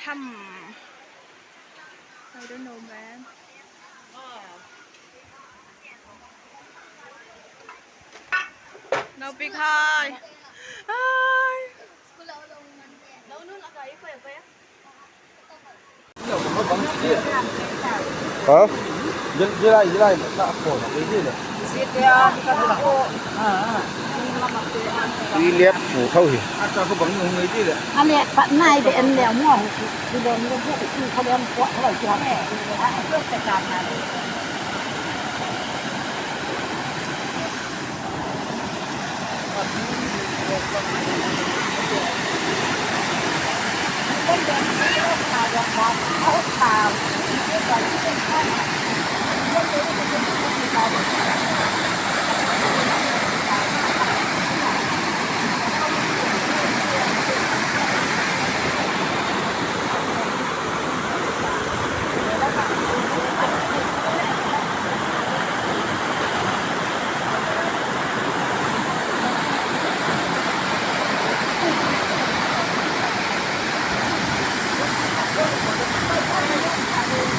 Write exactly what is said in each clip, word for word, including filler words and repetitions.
Ham. I don't know, man. No big hi. Hi. Ha? Zilai, zilai, na ko na, zilai. Ti liat pu thau hi. A le pat nai de en le mo. Ti le mo bu ti kha le mo ko.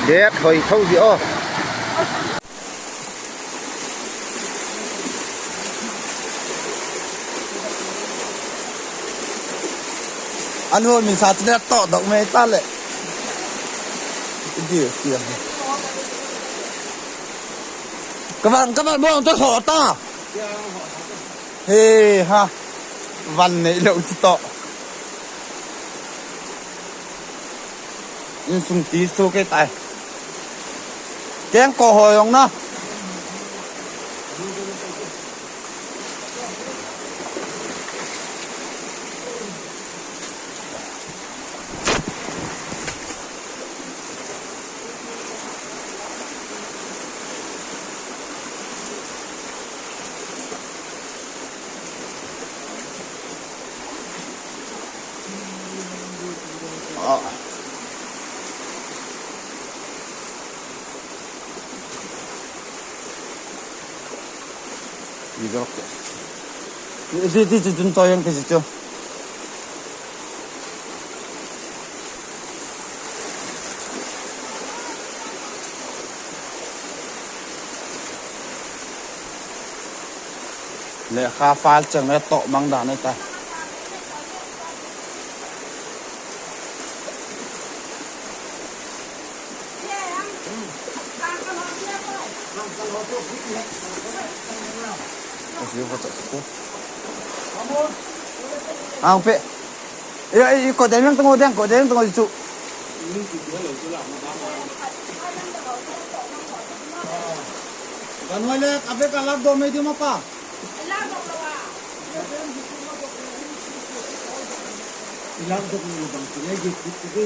Date hoi tho zi aw. An hua min sa ti le tawh dok mai ta le. Ka van, ka van bawng ta thaw ta. He ha. Van nei lo ti tawh. Insung ti su ke tai. Keng ko hoi ong na. Video ke. Di, di, di, di, di, di, di, di, di, di. Lekha file chang le tawh mang dan ai ta. Ang pe. Ê, ê, ê, ko deng tang, ko deng, ko deng tang chu. Ka nuai le, a bek a lak dawm mai di ma pa. I lak dawk ni bang ti le, git git ti di.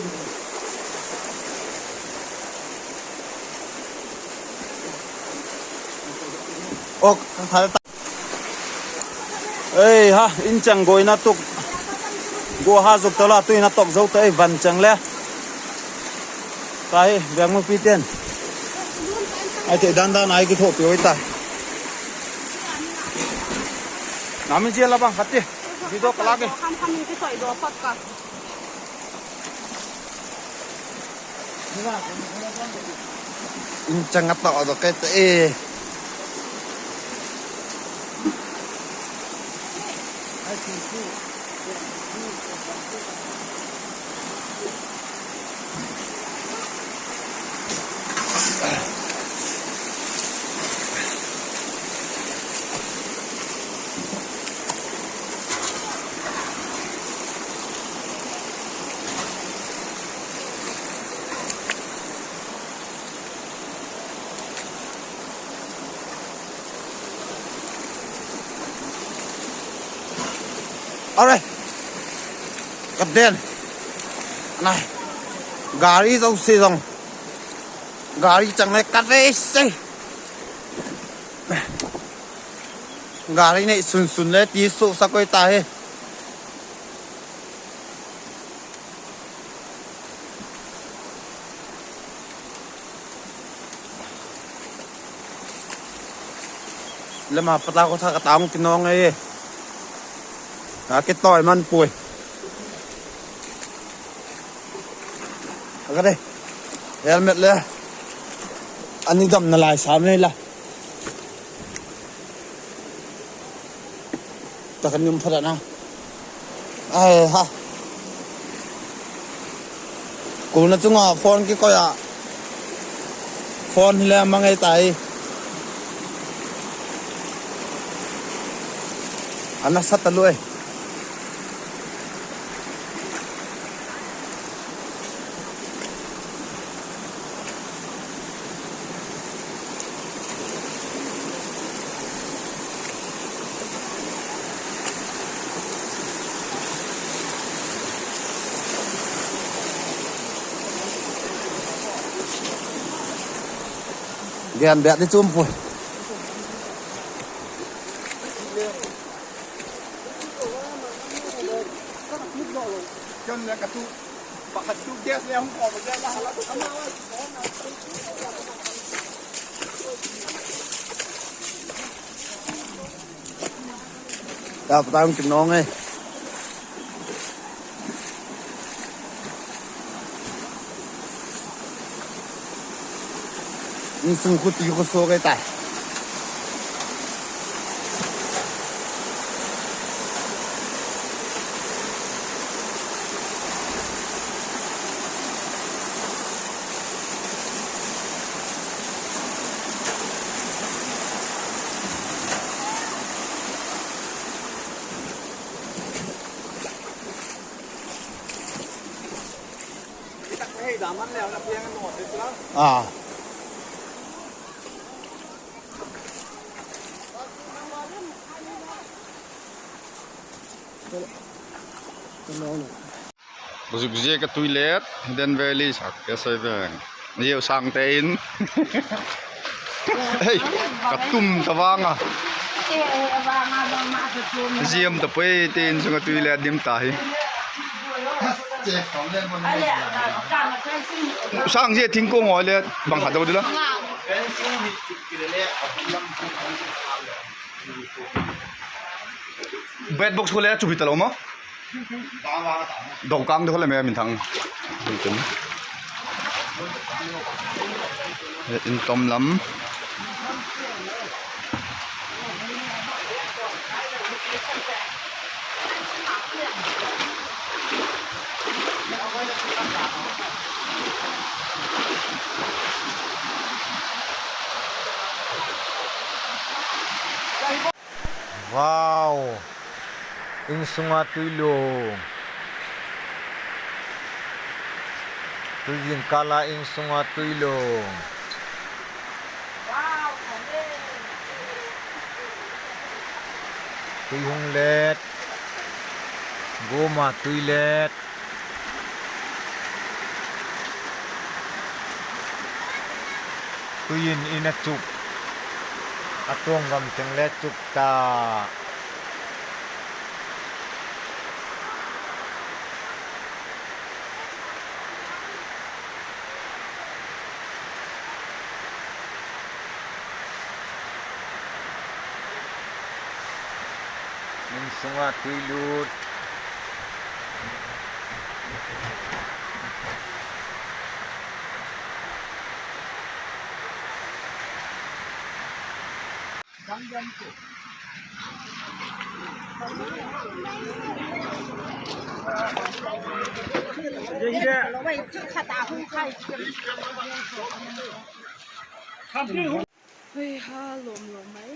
Ok, ka thal ta. Ei ha, in chang goina tuk. Go ha zuk ta la, tuin a tok zo ta ei van chang le. Ka hi, Vengmupi ten. Ai te dan dan ai kithopi oi ta. Nami zia la bang khat ti. Video ka lak e. In chang a tawh dok kai ta e. Are. Ka den. Nai. Gari zosia zong. Gari chang le ka ve sei. Gari nei sun sun le ti su sa koi ta hi. Lema pata ko tha ka tang kinong ei. A kitawi man pui. Ka de. Helmet le. Ani damna lai sa mai la. Ta kan um pha na. Ai ha. Kulna chunga phone kikoi a. Phone hi le a mang ei tai. A nasa ta lu e. Gen bêk di chu um pua. Ta pa ta hung kinawng e. Insung khuti khu suak ei ta. A. Zuk ziak a tuilet, Hidden Valley sak ka sai veng. Ziau sangte in. Hei, ka tum ta vang a. Ziam ta pui tin sung a tuilet dim ta hi. Sang zia thingkung haw le bang khat deu di la. Bed box khu le chu bi ta lo ma. Dokang de khu le me min thang. In tom lam. Wow! Insung a tuilung. Tui zing kâl a insung a tuilung. Tui hung let. Gum a tuilet. Tui in in a chuk. A tuang gam cheng le chuk ta. Insung a tuilut. Hui, ha lawm lawm mai.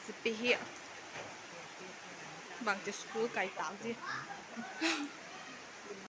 Zipi hi bangti school kai tâk di.